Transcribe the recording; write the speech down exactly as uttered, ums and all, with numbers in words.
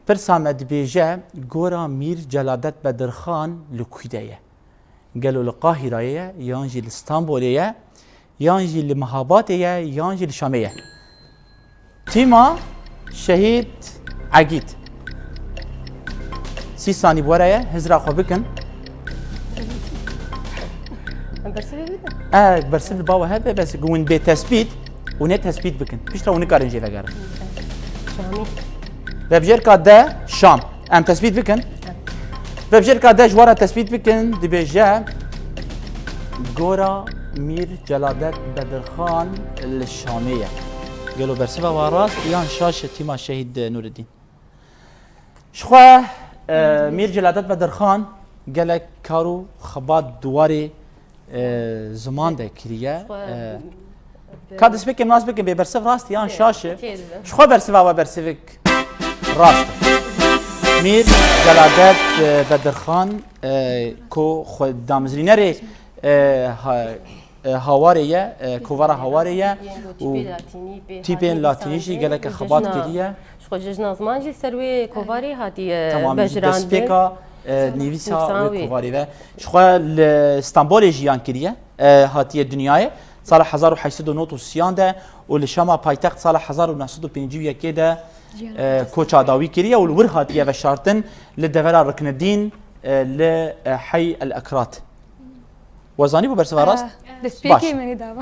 Pirsa me dibêje, gora Mîr Celadet Bedirxan li kû de ye? Gelo li Qahîrayê ye, yan jî li Stenbolê ye, yan jî li Mihabatê ye, yan jî li Şamê ye? Tîma Şehîd Egîd. Sî sanî bi we re ye, hizra xwe bikin. Em bersivê bidin. E, bersiv li ba we hebe, bes hûn bê tespît, hûn ê tespît bikin. Piştre hûn nikarin jê vegerin. Şamî. Vebjêrka D, Şam. Em tespît bikin. Vebjêrka D ji we re tespît bikin, dibêje, gora Mîr Celadet Bedirxan li Şamê ye. Gelo bersiva we rast yan şaş e, tîma Şehîd Nûreddîn? Ji xwe, e, Mîr Celadet Bedirxan gelek kar û xebat di warê, e, ziman de kiriye. Xwe, E, e, ka dest bikin, nas bikin, bê bersiv rast e yan Ê, şaş e? Okey dibe. Ji xwe bersiva we bersivik rast e. Mîr Celadet, e, Bedirxan, e, ku xwe damizrînerê, e, ha-, e, Hawarê ye, e, kovara Hawarê ye û tîpên latînî jî geleke xebat kiriye. Ji xwe cejna ziman jî ser wê kovarê hatiye Tamam, ji bejirandin. Destpêka, e, nivîsa Nivîsa wê wê. Kovarê ve. Ji xwe li Stenbolê jiyan kiriye, e, hatiye dinyayê. Sala hezar û heşt sed û nod û sê de û li Şama paytext sala hezar û neh sed û pêncî û yekê de, e, koça dawî kiriye û li wir hatiye veşartin li devera Riknedîn, e, li, e, Hey El Ekrat. We zanî bû bersiva rast? Eh, destpêkê Baş. Min ê dava.